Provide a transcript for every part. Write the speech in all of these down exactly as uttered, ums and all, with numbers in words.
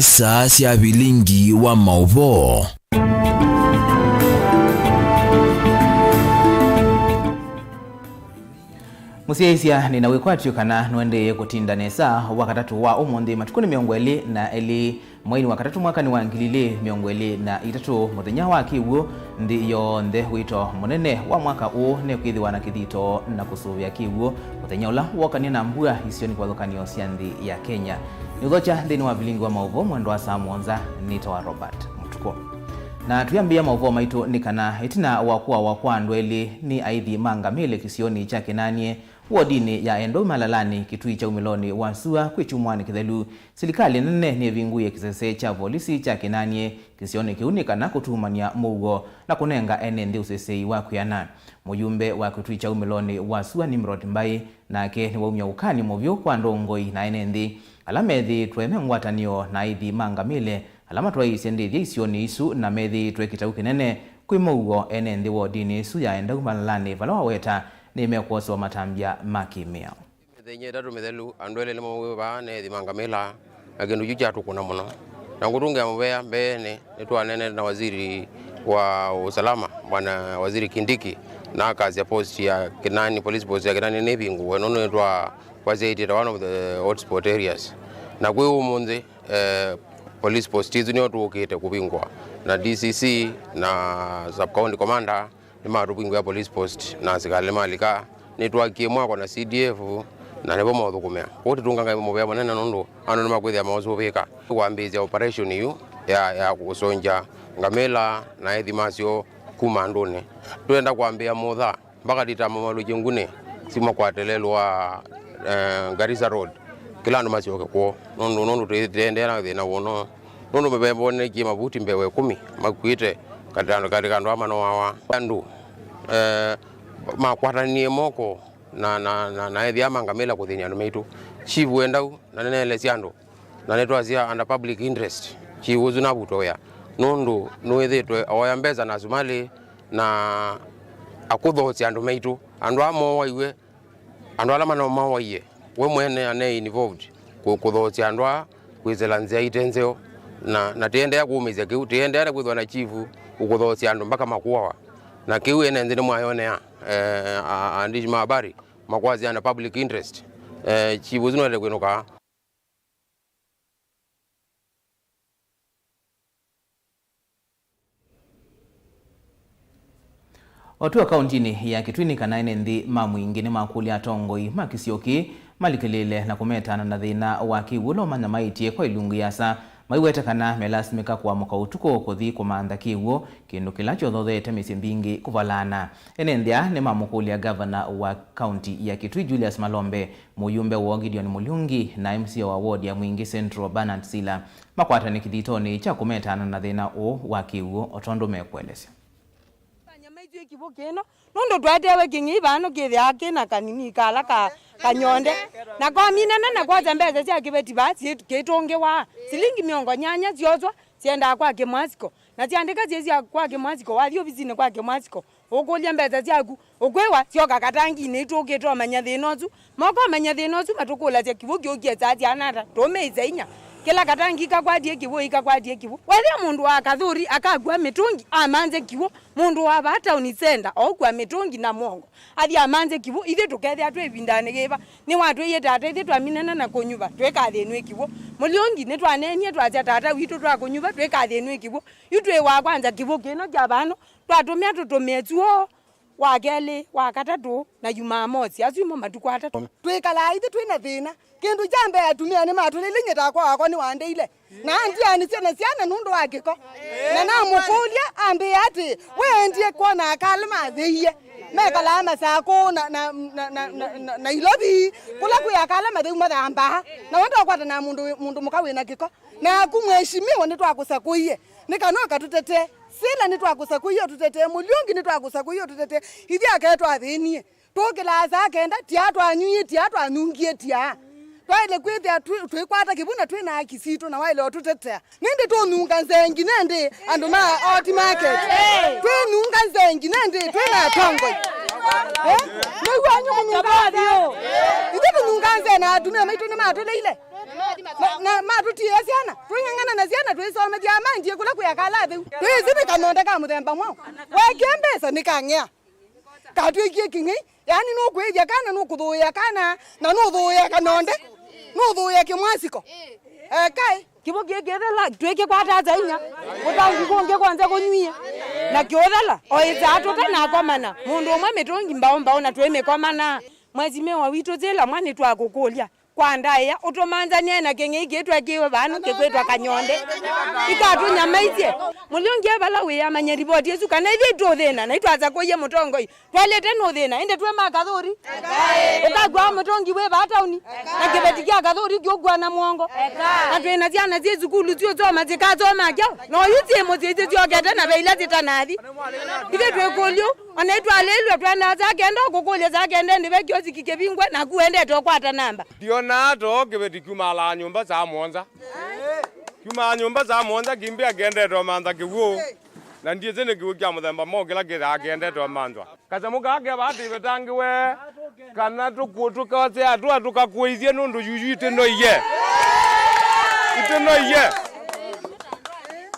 Saa sya vilingi wa maũvoo. Mũsyaĩĩsya, nĩ na wĩkwatyo kana nũendeeye kũtinda nesa Wakatatũ wa ũmũnthĩ, matukũ nĩ mĩongo ĩlĩ na elĩ, mweinĩ wa katatũ, mwakanĩ wa ngili ilĩ mĩongo ĩlĩ na itatũ, mũthenya wa kĩw'ũ nthĩ yonthe. Wĩto mũnene wa mwaka ũũ nĩ kwĩthĩwa na kĩthito na kũsũvĩa kĩw'ũ, mũthenya ũla wokanie na mbua isionĩ kĩvathũkany'o sya nthĩ ya Kenya. Nĩũthokya nthĩnĩ wa vilingi wa maũvoo mwendo wa saa mũonza. Nĩtawa Robert Mũtukũ. Na twĩambĩĩa maũvoo maitũ nĩ kana ĩtina wa kũawa kwa andũ elĩ nĩ aithi ma ngamĩle kĩsionĩ kya Kĩnanie, wodinĩ ya Endou Malalani, Kitui kya umĩlonĩ wa sua, kwĩ kyumwanĩ kĩthelu, silikalĩ nene nĩĩvingũie kĩsese kya volisi kya Kĩnanie kĩsionĩ kĩu nĩ kana kũtuumany'a mũuo na kũnenga ene nthĩ ũseseĩ wa kwĩana. Mũyumbe wa Kitui kya umĩlonĩ wa sua, Nimrod Mbai, nake nĩwaumya ũkani mũvyũ kwa ndongoi na ene nthĩ ala methĩĩtwe me ngwatanĩo na aithi ma ngamĩle ala matwaĩĩsye ndĩthya isionĩ isu na methĩĩtwe kĩtau kĩnene kwĩ mũuo ene nthĩ wodinĩ ĩsu ya Endau Malalani, vala waweta nĩmekwosewa matambya ma kĩmĩao. Mĩthenya ĩtatũ mĩthelu, andũ elĩ nĩmauĩwe vaa nĩ ethi ma ngamĩla, na kĩndũ kyu kyatũkũna mũno. Na ngũtũngĩa mũvea mbeenĩ, nĩtwaneenete na waziri wa usalama, bwana waziri Kindiki, na akasya post ya Kinani, police post ya Kinani nĩvingũwe, nũndũ nĩtwawasya it one of the hotspot areas. Na kwĩ ũmũnthĩ, eh, police post isu nĩo tũũkĩte kũvingũa na D C C na sub county commander. Nĩmatũvingũĩa police post na asikalĩ malika. Nĩtwakie mwako na C D F na nĩvo maũthũkũmĩa. Kwoou tũtũnganga mũvea mũnene nũndũ andũ nĩmakwĩthĩa maũsũvĩĩka. Kwambĩĩsya operation yu ya, ya kũsũngya ngamĩla na ethi masyo kuma andũnĩ. Twenda kwambĩĩa mũtha mpaka tita mamalũkye ngunĩ simakwate lelũ wa, eh, Garissa Road. Kĩla andũ masyoke kwoo nũndũ, nũndũ tũiendeea na thĩna wũno. Nũndũ mavembonekie mavuti mbee wa ĩkũmi makuĩte katĩ, katĩ ka andũ aa manoawa. Andũ, eh, makwatanie moko na, na, na, na ethi aa ma ngamĩla kũthĩny'a andũ maitũ. Chief Endau, na nĩneelesya andũ, na nĩtwasya under public interest, chief ũsu navutwe wĩa, nũndũ nũĩthĩtwe oya mbesa na sumalĩ na akũthoosya andũ maitũ. Andũ aa mooaiwe, andũ ala manomawaie, we mwene ane involved kũ-, kũthoosya andũ aa kwĩsĩla nzĩa ite nzeo, na, na tĩendeea kũũmĩĩsya kĩu, tĩendeea na kwĩthwa na chief ũkũthoosya andũ mpaka makũawa. Na kĩu ene nthĩ nĩmwayonea, eh, a-, a-, andishi ma habari makwasya na public interest. Eh, chief ũsu nũendete kwĩnũka. O twĩ o kauntinĩ ya Kitui nĩ kana ene nthĩ ma Mwingĩ nĩmakũlya atongoi ma kĩsio kĩĩ malikĩlĩĩle na kũmetaana na thĩna wa kĩw'ũ ũla ũmanyamaĩtye kwa ilungu yĩasa, maiweta kana melasimĩka kũamũka ũtukũ kũthi kũmantha kĩw'ũ, kĩndũ kĩla kyothotheete mĩsyĩ mbingĩ kũvalaana. Ene nthĩ aa nĩmamũkũlya ngavana wa kaunti ya Kitui Julius Malombe, mũyumbe woo Gideon Mũlyungi na M C A wa ward ya Mwingĩ Central Bernard Sila makwatane kĩthitonĩ kya kũmetaana na thĩna ũũ wa kĩw'ũ, o tondũ mekũelesya. Vanyamaitw'e kĩw'ũ kĩno, nũndũ twetewe kĩng'ei vano kĩthĩaa kĩ na kanini kala ka kanyonde, na kwaminana na kwasya mbesa sya kĩveti vaa syĩ-, kĩtũngĩwaa silingi mĩongo nyanya syoswa syendaa kwa kĩmwasiko, na syandĩka syĩ sya kwa kĩmwasiko, wathi ovisinĩ kwa kĩmwasiko, ũkũlya mbesa syaku, ũkwĩwa, syoka katanginĩ itũkĩte ũmanya thĩna ũsu. Moka ũmanya thĩna ũsu, matũkũlasya kĩw'ũ kĩũkie saa syana ata, tũũmĩĩsya inya. Kĩla katangi kakwatie kĩw'ũ, ĩkakwatie kĩw'ũ. Wethĩa mũndũ wa kathũri akakua mĩtũngi, amanze kĩw'ũ, mũndũ wa vaa town center, oũkua mĩtũngi na mũongo, athi amanze kĩw'ũ, ithyĩ tũkethĩa twĩ ĩvindanĩ yĩva? Nĩwatwĩie tata, ithyĩ twaminana na kũnyuva, twĩkathĩnw'e kĩw'ũ. Mũlyũngi, nĩtwaneenie twasya tata witũ twa kũnyuva, twĩkathĩnw'e kĩw'ũ. Yu twĩwaa kwanza kĩw'ũ kĩno kya vano, twatũmĩa tũtũmĩe tuo. Wa kelĩ, wa katatũ, na Jumamosi, asu imo matukũ atatũ. Twĩkalaa ithyĩ twĩ na thĩna. Kĩndũ kya mbee, atumĩa nĩmatũlĩlye, nyie takwa wakwa nĩwandeile. Na andianisye na syana nũndũ wa kĩko. Na namũkũlya, ambĩa atĩ, "Weendie kwona aka ala mathĩie. Mekalaa Masakũ na, na, na Nairobi, kũla kwĩ aka ala matheu mathambaa. Na we ndwakwatana na mũndũ, mũndũ mũka wĩ na kĩko. Naku mheshimiwa nĩtwakũsakũie nĩ kana ũkatũtetee. Sila nĩtwakũsakũie ũtũtetee. Mũlyũngi nĩtwakũsakũie ũtũtetee. Ithyĩ ake twathĩnie. Tũkĩlaa saa kenda, tia twanyuie, tia twanyungie, tia. Twaĩle kwĩthĩa twĩ-, twĩkwata kĩw'ũ na twĩ na haki sitũ na waĩle ũtũtetea. Nĩndĩ tũnunga nzee nginya ĩndĩ andũ ma Oti Market? Twĩnunga nzee nginya ĩndĩ twĩ na atongoi? Eh? Nĩw'o anyu mũnunga nzee? Ithyĩ tũnunga nzee na atumĩa maitũ nĩmatũleile? Na, na matũtiĩa syana, twĩng'ang'ana na syana, twĩsomethya, amendie kũla kwĩ akala atheu. Twĩsĩ nĩ kanyonde ka mũthemba mwaũ. Wekie mbesa nĩ kang'ea. Katwĩkie kĩng'ei, yaani nũkwĩthya kana, nũkũthũĩa kana, na nũthũĩa kanyonde, nũthũĩa kĩmwasiko. Ekai. Kĩw'ũ kĩĩ kĩthela twĩkĩkwata ata inya? Kũtangi kũngĩ kwonze kũnywie. Na kĩũthela, o ĩsaa tũtanakomana, mũndũ ũmwe mĩtũngi mbaũ mbaũ na twĩmĩkomana. Mwesimĩwa witũ Zila mwa nĩtwakũkũlya. Kwa ndaĩa, ũtũmanzanĩe na kĩng'ei kĩĩ twekĩwe vaa nũkĩkwĩtwa kanyonde. Ikatũnyamaisye. Mũlũngi e vala wĩ amanye livoti ĩsu kana ithyĩ tũthĩna, na itwasakũie mũtongoi. Twaĩlĩte nũthĩna, ĩndĩ twĩ ma kathũri. Ũkakwaa mũtũngi wĩ vaa tauni, na kĩveti kya kathũri kĩũkua na mwongo. Na twĩ na syana syĩ sukulu syũsoma, syĩkasoma kyaũ? Na oyu syĩ mũsyĩ isyĩ syokete na ve ila syĩtanathi. Ithyĩ twĩkũlyo, ona itwalĩlwe twendaa saa kenda, ũkũkũlya saa kenda ĩndĩ ve kioski kĩvingwe, naku wendete ũkwata namba. Ndionaa too kĩveti kyumaalaa nyũmba saa mũonza. Kyumaalaa nyũmba saa mũonza kĩmbĩa kĩendete ũmantha kĩw'ũ. Na ndyĩsĩ nĩ kĩw'ũ kya mũthemba mwaũ kĩla kĩthaa kĩendete ũmanthwa. Kasamũ kaa ke vaa tĩvetangĩwe, kana tũkũ-, tũkose atũa tũkakũĩthye nũndũ yuyu itĩnoie. Itĩnoie.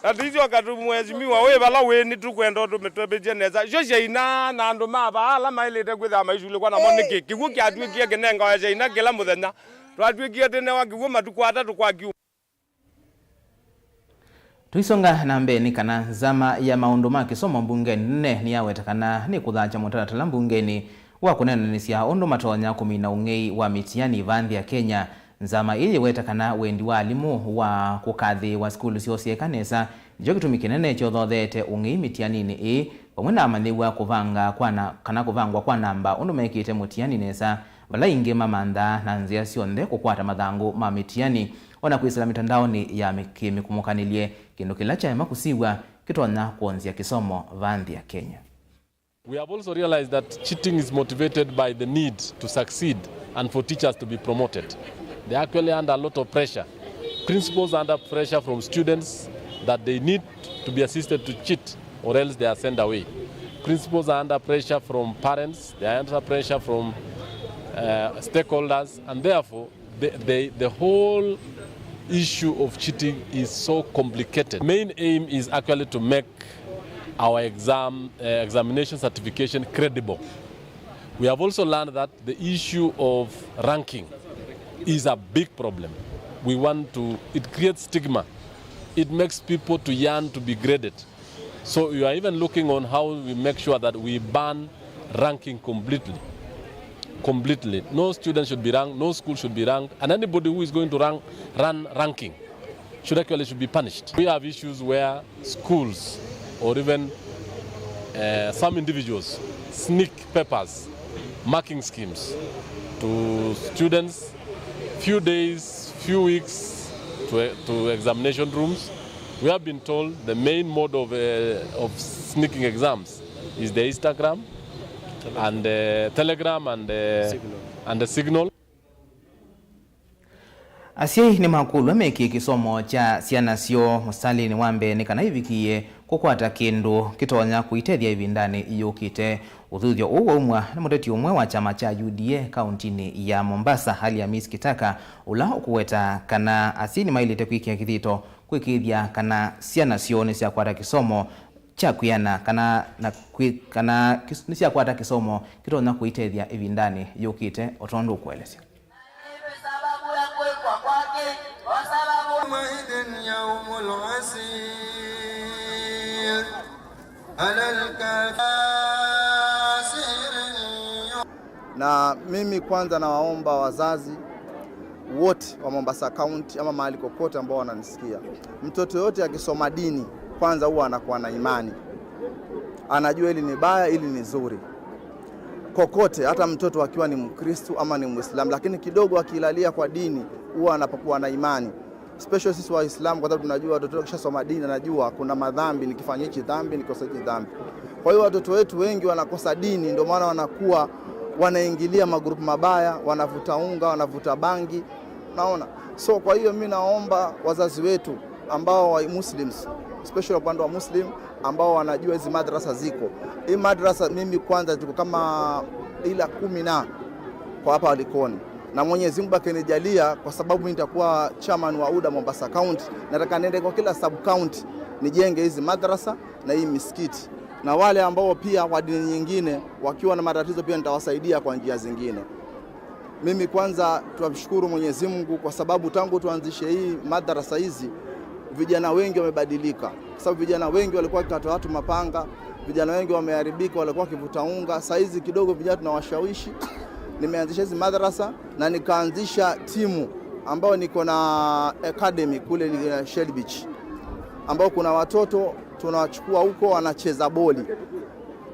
Na tũisyoka tũ mheshimiwa wĩ vala wĩ, nĩtũkwenda ũtũmĩtavĩsye nesa. Syo syaina na andũ ma vaa ala maĩlĩte kwĩthĩwa maisulĩkwa namo nĩkĩ? Kĩw'ũ kyatw'ĩkie kĩnengawa syaina kĩla mũthenya. Twatw'ĩkie tene wa kĩw'ũ matukũ atatũ kwa kiumia. Tũisonga na mbee nĩ kana nzama ya maũndũ ma kĩsomo mbungenĩ nene nĩyaweta kana nĩkũthaakya mũtalatala mbungenĩ wa kũneenanĩsya ũndũ matonya kũmina ũng'ei wa mĩtiani vaa nthĩ ya Kenya. Nzama ĩĩ yĩweta kana wendi wa alimũ wa kũkathĩĩwa sukulu syoo syĩka nesa nĩkyo kĩtumi kĩnene kyothootheete ũng'ei mĩtianinĩ ĩĩ, vamwe na amanyĩw'a kũvanga kwa na, kana kũvangwa kwa namba ũndũ mekĩte mũtiani nesa, vala aingĩ mamanthaa na nzĩa syonthe kũkwata mathangũ ma mĩtiani, o na kwĩsĩla mĩtandaonĩ ya mĩ-, kĩ-mĩkũmũkanĩlye, kĩndũ kĩla kyaema kũsiw'a kĩtonya kwonzya kĩsomo vaa nthĩ ya Kenya. We have also realized that cheating is motivated by the need to succeed and for teachers to be promoted. They are actually under a lot of pressure. Principals are under pressure from students that they need to be assisted to cheat or else they are sent away. Principals are under pressure from parents, they are under pressure from, uh, stakeholders, and therefore the, the, the whole issue of cheating is so complicated. Main aim is actually to make our exam, uh, examination certification credible. We have also learned that the issue of ranking is a big problem. We want to, it creates stigma. It makes people to yearn to be graded. So we are even looking on how we make sure that we ban ranking completely. Completely. No student should be ranked, no school should be ranked, and anybody who is going to rank, run ranking should actually should be punished. We have issues where schools or even, uh, some individuals sneak papers, marking schemes to students few days, few weeks to, to examination rooms. We have been told the main mode of, uh, of sneaking exams is the Instagram and, uh, Telegram and, uh, and the Signal. Asyai nĩmakũlw'a mekĩe kĩsomo kya syana syoo mũsitalĩnĩ wa mbee nĩ kana ivikĩĩe kũkwata kĩndũ kĩtonya kũitethya ĩvindanĩ yũkĩte. Ũthuthyo ũũ waumw'a nĩ mũteti ũmwe wa kyama kya U D A kauntinĩ ya Mombasa, Alhamis Kitaka, ũla ũkũweta kana asyai nĩmaĩlĩte kwĩkĩa kĩthito kũĩkĩĩthya kana syana syoo nĩsyakwata kĩsomo kya kwĩana kana, na kwĩ-, kana kĩs-, nĩsyakwata kĩsomo kĩtonya kũitethya ĩvindanĩ yũkĩte, o tondũ ũkũelesya. Na mimi kwanza nawaomba wazazi wote wa Mombasa County ama mahali kokote ambao wananisikia, mtoto yote akisoma dini kwanza huwa anakuwa na imani, anajua hili ni baya, hili ni zuri. Kokote, hata mtoto akiwa ni Mkristu ama ni Muislamu, lakini kidogo akilalia kwa dini, huwa anapokuwa na imani. Special sisi Waislamu, kwa sababu tunajua watoto wakishasoma dini, anajua kuna madhambi, nikifanya hichi dhambi, nikikosa hichi dhambi. Kwa hiyo watoto wetu wengi wanakosa dini, ndio maana wanakuwa wanaingilia magrupu mabaya, wanavuta unga, wanavuta bangi. Unaona? So kwa hiyo mi naomba wazazi wetu ambao wa Muslims, especially upande wa Muslim, ambao wanajua hizi madrasa ziko. Hii madrasa mimi kwanza tuko kama ila kumi na kwa hapa Likoni. Na Mwenyezi Mungu akinijalia, kwa sababu nitakuwa chairman wa UDA Mombasa County, nataka niende kwa kila sub county nijenge hizi madrasa na hii misikiti. Na wale ambao pia wa dini nyingine wakiwa na matatizo pia nitawasaidia kwa njia zingine. Mimi kwanza tunamshukuru Mwenyezi Mungu kwa sababu tangu tuanzishe hii madrasa hizi, vijana wengi wamebadilika. Kwa sababu vijana wengi walikuwa wakikata watu mapanga, vijana wengi wameharibika, walikuwa wakivuta unga. Saa hizi kidogo vijana tunawashawishi. Nimeanzisha hizi madrasa na nikaanzisha timu ambayo niko na academy kule, eh, Shell Beach, ambao kuna watoto tunawachukua huko wanacheza boli.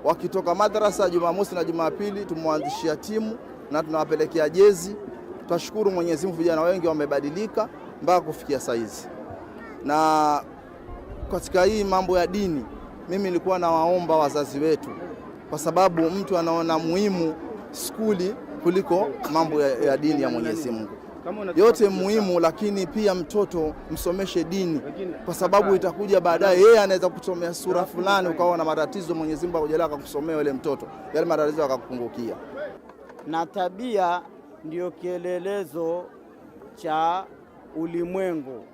Wakitoka madrasa Jumamosi na Jumapili, tumewaanzishia timu na tunawapelekea jezi. Twashukuru Mwenyezi Mungu, vijana wengi wamebadilika mpaka kufikia saizi. Na katika hii mambo ya dini, mimi nilikuwa nawaomba wazazi wetu, kwa sababu mtu anaona muhimu skuli kuliko mambo ya, ya dini ya Mwenyezi Mungu. Yote muhimu, lakini pia mtoto msomeshe dini, kwa sababu itakuja baadaye, yeye anaweza kusomea sura fulani, ukawa na matatizo, Mwenyezi Mungu akujalia akakusomea yule mtoto, yale matatizo yakakupungukia. Na tabia ndio kielelezo cha ulimwengu.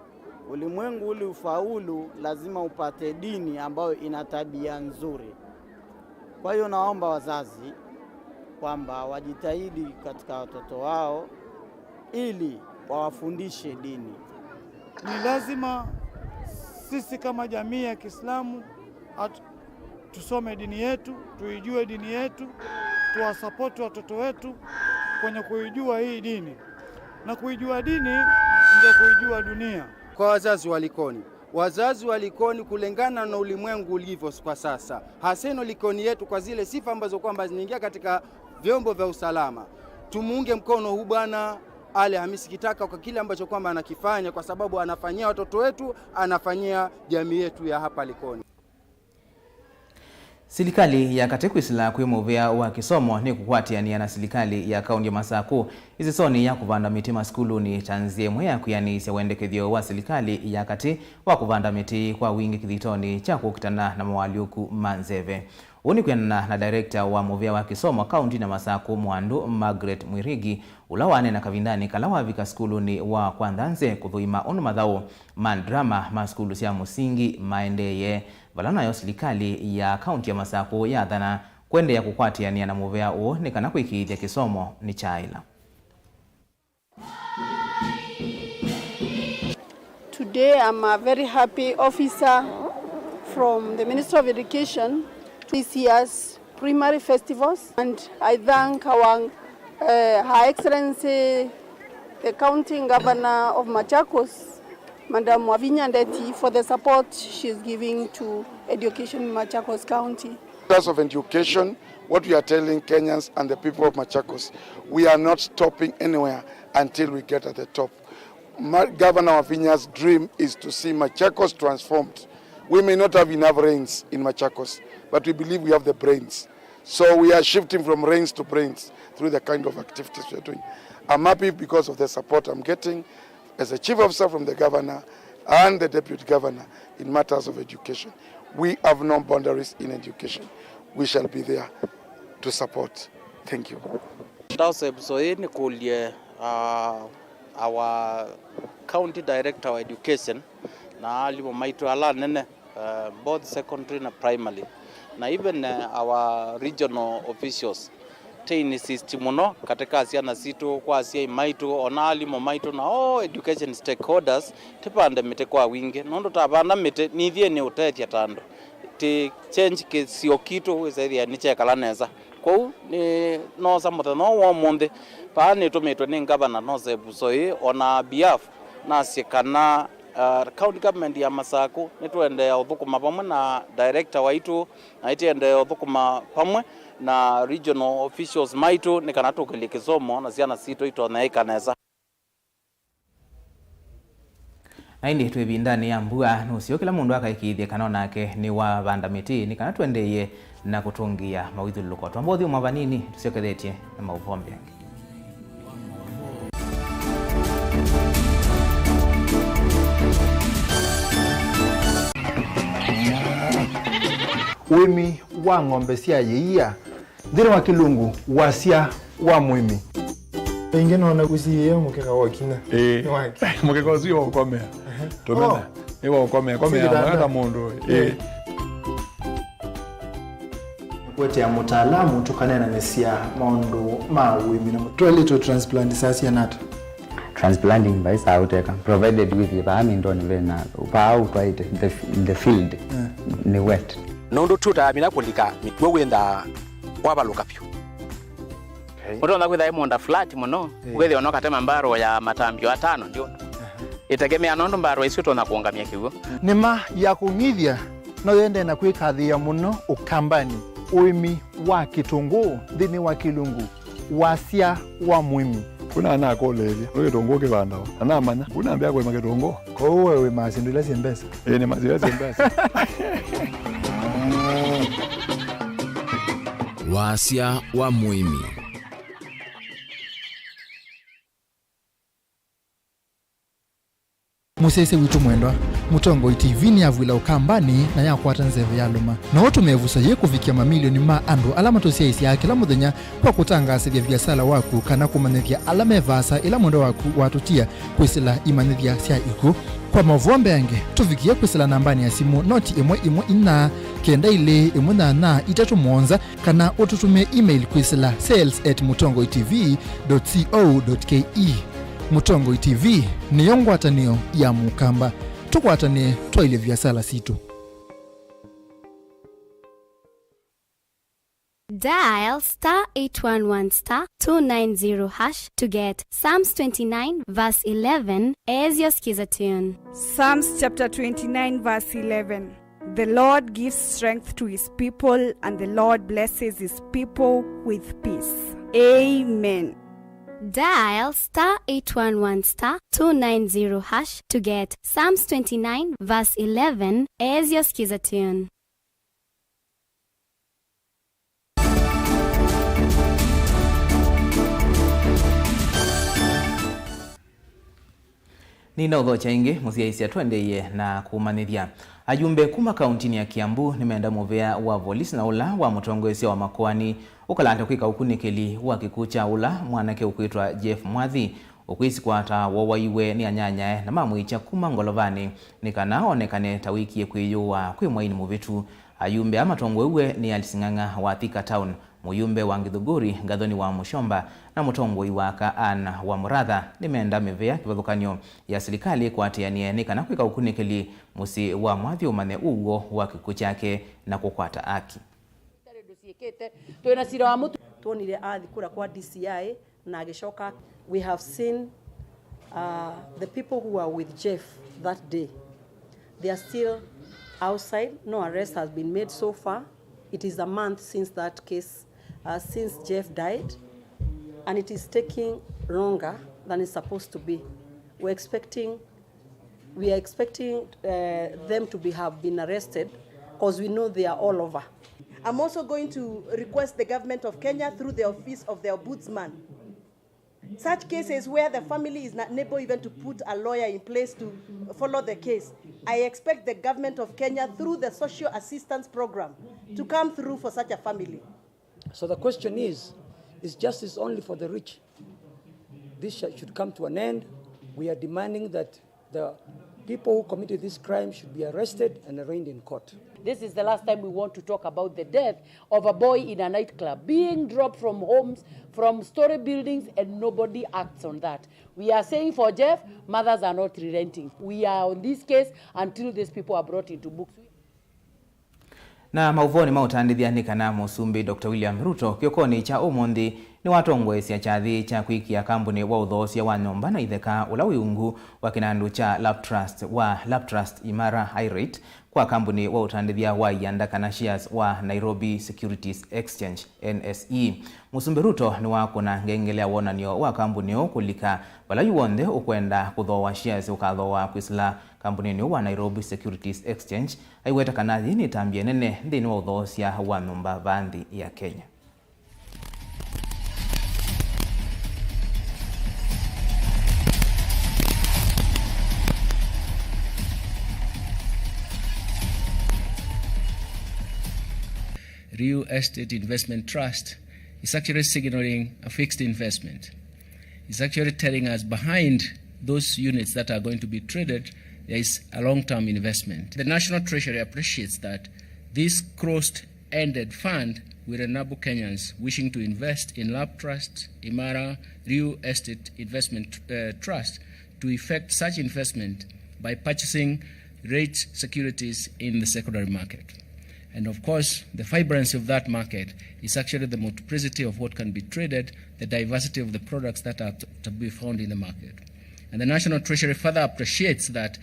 Ulimwengu ili ufaulu, lazima upate dini ambayo ina tabia nzuri. Kwa hiyo naomba wazazi kwamba wajitahidi katika watoto wao ili wawafundishe dini. Ni lazima sisi kama jamii ya Kiislamu at-, tusome dini yetu, tuijue dini yetu, tuwasapoti watoto wetu kwenye kuijua hii dini. Na kuijua dini ndio kuijua dunia. Kwa wazazi wa Likoni, wazazi wa Likoni, kulingana na ulimwengu ulivyo kwa sasa, haseno Likoni yetu, kwa zile sifa ambazo kwamba zinaingia katika vyombo vya usalama, tumuunge mkono huu bwana Ali Hamisi Kitaka kwa kile ambacho kwamba anakifanya, kwa sababu anafanyia watoto wetu, anafanyia jamii yetu ya hapa Likoni. Silikalĩ ya katĩ kwĩsĩla kwĩ mũvĩa wa kĩsomo nĩ kũkwatĩanĩa na silikalĩ ya kaũntĩ ya Masakũ ĩsĩsonĩ ya kũvanda mĩtĩ masukulunĩ ta nzĩa ĩmwe ya kwĩanĩĩsya wendekethyo wa silikalĩ ya katĩ wa kũvanda mĩtĩ kwa wingĩ kĩthitonĩ kya kũkitana na moalyũku ma nzeve. Ũu nĩ kwĩanana na director wa mũvĩa wa kĩsomo kaũntĩnĩ ya Masakũ Mwandũ Margaret Mwirigi, ũla waneena kavindanĩ kala wavika sukulunĩ wa Kwa Nthanze kũthũima ũndũ mathaũ ma drama ma sukulu sya mũsingi maendeeye, vala nayo silikalĩ ya kaũntĩ ya Masakũ yathana kũendeea kũkwatĩanĩa na mũvĩa ũũ nĩ kana kũĩkĩĩthya kĩsomo nĩkyaaĩla. Today I'm, uh, very happy officer from the Ministry of Education. This year's primary festivals, and I thank our, uh, Her Excellency, the County Governor of Machakos, Madam Wavinya Ndeti, for the support she is giving to education in Machakos County. Matters of education, what we are telling Kenyans and the people of Machakos, we are not stopping anywhere until we get at the top. Ma-, Governor Wavinya's dream is to see Machakos transformed. We may not have enough rains in Machakos, but we believe we have the brains. So we are shifting from rains to brains through the kind of activities we are doing. I'm happy because of the support I'm getting as a chief officer from the governor and the deputy governor in matters of education. We have no boundaries in education. We shall be there to support. Thank you. Ndasya ĩvuso yĩĩ nĩkũlye, uh, our county director wa education na alimũ maitũ ala anene, uh, both secondary na primary, na even, uh, our regional officials, tĩ insist mũno katĩ ka syana sitũ, kwa asyai maitũ, ona alimũ maitũ, na all education stakeholders, tĩvande mĩtĩ kwa wingĩ, nũndũ twavanda mĩtĩ nĩthyĩ nĩũtethya ta andũ, tĩ change kĩsio kitũ wĩsa ĩthĩa nĩkyekala nesa. Kwoou nĩ noosa mũthenya ũũ wa ũmũnthĩ, vaa nĩtũmĩtwe nĩ ngavana nose ĩvuso ĩĩ, on our behalf, nasye kana, uh, county government ya Masakũ nĩtũendeea ũthũkũma vamwe na director waitũ, na ĩtĩendeea ũthũkũma vamwe na regional officials maitũ nĩ kana tũkĩlye kĩsomo na syana sitũ itonye ĩka nesa. Na ĩndĩ twĩ ĩvindanĩ ya mbua, nũseo kĩla mũndũ akaĩkĩĩthye kana onake nĩwavanda mĩtĩ nĩ kana tũendeeye na kũtũngĩĩa mawĩthyũlũlũko. Twamba ũthyũmũa vanini, tũsyokethetye na maũvoo mbee angĩ. Ũĩmi wa ng'ombe sya yĩia nthĩnĩ wa kĩlungu wasya wa mũĩmi. Ĩngĩ nona ũsiĩĩe mũkeka wa ũkinya. Ĩĩ. Nĩ wake. Mũkeka ũsu wa ũkomea. Tũmena. Oh. Nĩ wa ũkomea. Komea kitanda. Mwega ta mũndũ. Ĩĩ. Ĩĩ. Kũetea mũtaalamu tũkaneenanĩsya maũndũ ma ũĩmi na mũ-, twaĩlĩtwe transplant saa siana ata? Transplanting vai saa ũteka, provided wĩthĩe vaa mindoni vena, vaa ũtwaĩte, the, the field, yeah, nĩ wet. Nũndũ tũtaamina kũlika mĩkw'ũ wĩnthaa kwavalũka vyũ. Okay. Ũtonya kwĩtha ĩ mũũnda flat mũno, yeah, ũkethĩa ona ũkatema mbarũ ya matambio atano ndio. Aha. Ĩtegemea nũndũ mbarũ ĩsu ĩtonya kũũngamya kĩw'ũ. Nĩma ya kũng'ithya no yendee na kwĩkathĩĩa mũno Ũkambanĩ, ũĩmi wa kĩtũngũũ nthĩnĩ wa kĩlungu wasya wa mũĩmi. Kuna nakũlĩĩlya, nĩ kĩtũngũũ kĩvandawa, na namanya, kuna mbĩa kũĩma kĩtũngũũ. Kwoou we wĩmaa syĩndũ ila syĩ mbesa? Ĩĩ, nĩmaa syĩndũ ila syĩ mbesa. Wasya wa mũĩmi. Mũsyaĩĩsya witũ mwendwa, Mũtongoi T V nĩyavw'ĩla Ũkambanĩ na yakwata nzeve yalũma. No ũtũme ĩvuso yĩĩ kũvikĩa mamilioni ma andũ ala matũsyaĩĩsyaa kĩla mũthenya kwa kũtangaasĩthya viasala waku kana kũmanyĩthya ala me vaasa ĩla mwendwa waku watũtia kwĩsĩla imanyĩthya sya ikw'ũ. Kwa maũvoo mbeange, tũvikĩe kwĩsĩla nambanĩ ya simũ noti ĩmwe ĩmwe inya kenda ilĩ ĩmwe nyanya itatũ mũonza, kana ũtũtũmĩe email kwĩsĩla sales at mũtongoi T V dot co dot K E. Mũtongoi T V nĩyo ngwatanĩo ya Mũkamba. Tũkwatanĩe twaĩlye viasala sitũ. Dial star eight one one star two nine zero hash to get Psalms twenty-nine verse eleven as your skiza tune. Psalms chapter twenty-nine verse eleven. The Lord gives strength to his people, and the Lord blesses his people with peace. Amen. Dial star eight one one star two nine zero hash to get Psalms twenty-nine verse eleven as your skiza tune. Nĩnaũthokya ĩngĩ, mũsyaĩĩsya, tũendeeie na kũmanyĩthya. Ayumbe kuma kauntinĩ ya Kiambu nĩmenda mũvea wa volisi na ũla wa mũtongoesya wa makoani ũkalata kwĩka ũkunĩkĩli wa kĩkw'ũ kya ũla mwanake ũkwĩtwa Jeff Mwathi, ũkwĩsikwata wowaiwe nĩ anyanyae na mamwĩkya kuma ngolovanĩ nĩ kana onekane ta wĩkie kwĩyũaa kwĩ mwaini mũvĩtu. Ayumbe aa matongoew'e nĩ Alice Ng'ang'a wa Thika Town, mũyumbe wa Gĩthũngũri Gathoni wa Mũshomba, na mũtongoi wa aka Anne wa Mũratha nĩmenda mĩvea kĩvathũkany'o ya silikalĩ ĩkwatĩanĩe nĩ kana kwĩka ũkunĩkĩli mũsyĩ wa Mwathi ũmanye ũw'o wa kĩkw'ũ kyake na kũkwata aki. Ndũsyĩkĩte, twĩ na sira wa mũtu. Twonire athi kũra kwa D C I na agĩcoka. We have seen, uh, the people who were with Jeff that day. They are still outside. No arrest has been made so far. It is a month since that case, uh, since Jeff died, and it is taking longer than it's supposed to be. We're expecting We are expecting, uh, them to be, have been arrested, 'cause we know they are all over. I'm also going to request the government of Kenya through the office of the ombudsman. Such cases where the family is not able even to put a lawyer in place to follow the case, I expect the government of Kenya through the social assistance program to come through for such a family. So the question is, is justice only for the rich? This sh-, should come to an end. We are demanding that the people who committed this crime should be arrested and arraigned in court. This is the last time we want to talk about the death of a boy in a nightclub, being dropped from homes, from story buildings, and nobody acts on that. We are saying for Jeff, mothers are not relenting. We are on this case until these people are brought into books. Na maũvoonĩ ma ũtandĩthya nĩ kana Mũsumbĩ Doctor William Ruto kĩokonĩ kya ũmũnthĩ nĩwatongoesya kyathĩ kya kwĩkĩa kambunĩ wa ũthoosya wa nyũmba na itheka ũla wĩ ungu wa kĩnandũ kya Love Trust wa Love Trust Imara High Rate kwa kambunĩ wa ũtandĩthya wa ianda kana shares wa Nairobi Securities Exchange, N S E. Mũsumbĩ Ruto nĩwakũna ngengele ya wonany'o wa kambunĩ ũũ kũlika vala yu w'onthe ũkwenda kũthooa shares ũkathooa kwĩsĩla kambunĩnĩ ũũ wa Nairobi Securities Exchange. Aiweta kana yĩĩ nĩ ĩtambya ĩnene nthĩnĩ wa ũthoosya wa nyũmba vaa nthĩ ya Kenya. Real Estate Investment Trust is actually signaling a fixed investment. is actually telling us behind those units that are going to be traded, there is a long-term investment. The National Treasury appreciates that this closed-ended fund will enable Kenyans wishing to invest in Lab Trust, Imara, Real Estate Investment, uh, Trust to effect such investment by purchasing REIT securities in the secondary market. And of course, the vibrancy of that market is actually the multiplicity of what can be traded, the diversity of the products that are t-, to be found in the market. And the National Treasury further appreciates that,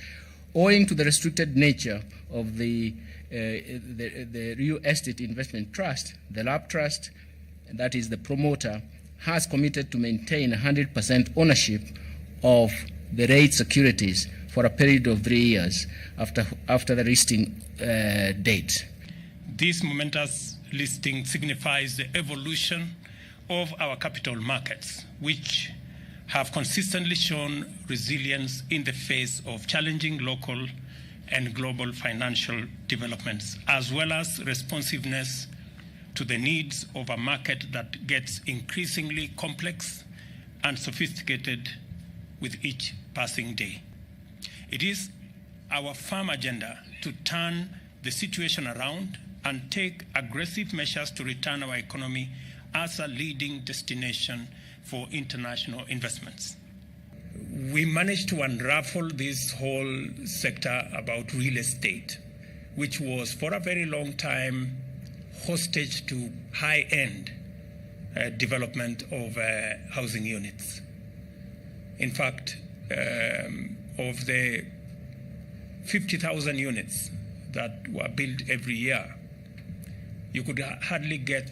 owing to the restricted nature of the, uh, the, the Real Estate Investment Trust, the Lab Trust, that is the promoter, has committed to maintain one hundred percent ownership of the REIT securities for a period of three years after, after the listing, uh, date. This momentous listing signifies the evolution of our capital markets, which have consistently shown resilience in the face of challenging local and global financial developments, as well as responsiveness to the needs of a market that gets increasingly complex and sophisticated with each passing day. It is our firm agenda to turn the situation around and take aggressive measures to return our economy as a leading destination for international investments. We managed to unravel this whole sector about real estate, which was for a very long time hostage to high-end, uh, development of, uh, housing units. In fact, um, of the fifty thousand units that were built every year, you could ha-, hardly get,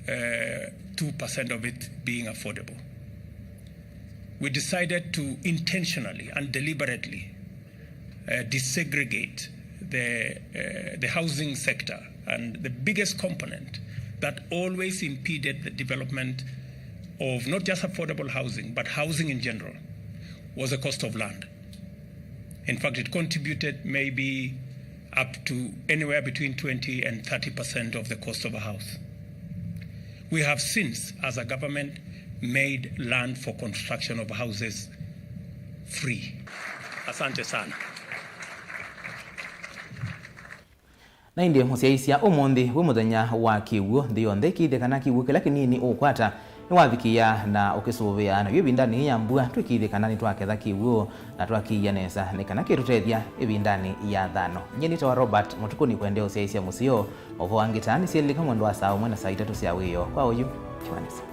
uh, two percent of it being affordable. We decided to intentionally and deliberately, uh, desegregate the, uh, the housing sector, and the biggest component that always impeded the development of not just affordable housing, but housing in general, was the cost of land. In fact, it contributed maybe up to anywhere between twenty and thirty percent of the cost of a house. We have since, as a government, made land for construction of houses free. Asante sana. Na ĩndĩ mũsyaĩĩsya, ũmũnthĩ wĩ mũthenya wa kĩw'ũ nthĩ yonthe, ĩkĩĩthya kana kĩw'ũ kĩla kĩnini ũũkwata nĩwavikĩa na ũkĩsũvĩa. Na yu ĩvindanĩ yĩĩ ya mbua, twĩkĩĩthye kana nĩtwaketha kĩw'ũ na twakiia nesa, nĩ kana kĩtũtethya ĩvindanĩ ya thano. Nyie nĩtawa Robert Mũtukũ, nĩkwendea ũsyaĩĩsya mũseo. Maũvoo angĩ ta nĩsyelĩka mwendo wa saa ũmwe na saa itatũ sya wĩoo. Kwa oyu, tiwanĩsya.